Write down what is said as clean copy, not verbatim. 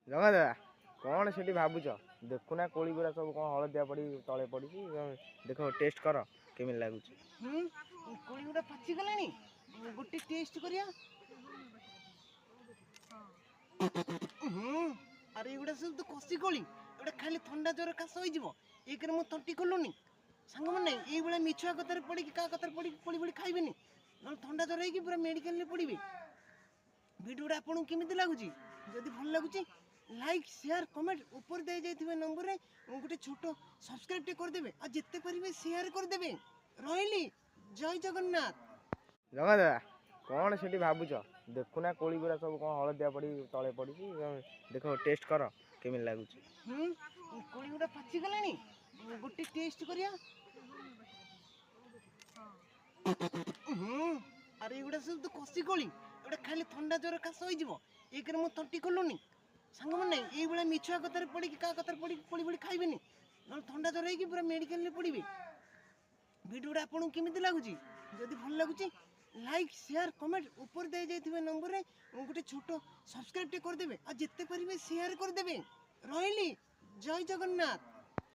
ଜଗା ଦାଦା, କ'ଣ ସେଠି ଭାବୁଛ? ଦେଖୁନା, କୋଳି ଗୁଡ଼ା ସବୁ କ'ଣ ହଳଦିଆ ପଡ଼ି ତଳେ ପଡ଼ିଛି। ଦେଖ, ଟେଷ୍ଟ କର, କେମିତି ଲାଗୁଛି। କୋଳି ଗୁଡ଼ା ପାଚିଗଲାଣି, ଗୋଟେ ଟେଷ୍ଟ କରିବା। ଆରେ, ଏଗୁଡ଼ା ସବୁ ତ କଷି କୋଳି। ଏଗୁଡ଼ା ଖାଲି ଥଣ୍ଡା, ଜ୍ୱର, କାଶ ହେଇଯିବ। ଏକରେ ମୁଁ ତଣ୍ଟି ଖୋଲୁନି। ସାଙ୍ଗମାନେ, ଏଇଭଳିଆ ମିଛୁଆ କଥାରେ ପଡ଼ିକି, କାହା କଥାରେ ପଡ଼ିକି କୋଳି ଫୋଳି ଖାଇବେନି, ନହେଲେ ଥଣ୍ଡା ଜ୍ୱର ହେଇକି ପୁରା ମେଡ଼ିକାଲରେ ପଡ଼ିବେ। ଭିଡ଼ିଓଟା ଆପଣଙ୍କୁ କେମିତି ଲାଗୁଛି? ଯଦି ଭଲ ଲାଗୁଛି, ଲାଇକ୍, ସେୟାର, କମେଣ୍ଟ, ଉପରେ ଦିଆଯାଇଥିବା ନମ୍ବରରେ ଗୋଟେ ଛୋଟ ସବସ୍କ୍ରାଇବ୍ ଟିକେ କରିଦେବେ ଆଉ ଯେତେ ପାରିବେ ସେୟାର କରିଦେବେ। ରହିଲି, ଜୟ ଜଗନ୍ନାଥ। ଜଗା ଦାଦା, କ'ଣ ସେଠି ଭାବୁଛ? ଦେଖୁନା, କୋଳି ଗୁଡ଼ା ସବୁ କ'ଣ ହଳଦିଆ ପଡ଼ି ତଳେ ପଡ଼ିଛି। ଦେଖ, ଟେଷ୍ଟ କର, କେମିତି ଲାଗୁଛି। କୋଳି ଗୁଡ଼ା ପାଚିଗଲାଣି, ଗୋଟେ ଟେଷ୍ଟ କରିବା। ଆରେ, ଏଗୁଡ଼ା ସବୁ ତ କଷି କୋଳି। ଏଗୁଡ଼ା ଖାଲି ଥଣ୍ଡା, ଜ୍ୱର, କାଶ ହେଇଯିବ। ଏକରେ ମୁଁ ତଣ୍ଟି ଖୋଲୁନି। ସାଙ୍ଗମାନେ, ଏଇଭଳିଆ ମିଛୁଆ କଥାରେ ପଡ଼ିକି, କାହା କଥାରେ ପଡ଼ିକି କୋଳି ଫୋଳି ଖାଇବେନି, ନହେଲେ ଥଣ୍ଡା ଜ୍ୱର ହେଇକି ପୁରା ମେଡ଼ିକାଲରେ ପଡ଼ିବେ। ଭିଡ଼ିଓଟା ଆପଣଙ୍କୁ କେମିତି ଲାଗୁଛି? ଯଦି ଭଲ ଲାଗୁଛି, ଲାଇକ୍, ସେୟାର, କମେଣ୍ଟ, ଉପରେ ଦିଆଯାଇଥିବା ନମ୍ବରରେ ଗୋଟେ ଛୋଟ ସବସ୍କ୍ରାଇବ୍ ଟିକେ କରିଦେବେ ଆଉ ଯେତେ ପାରିବେ ସେୟାର କରିଦେବେ। ରହିଲି, ଜୟ ଜଗନ୍ନାଥ।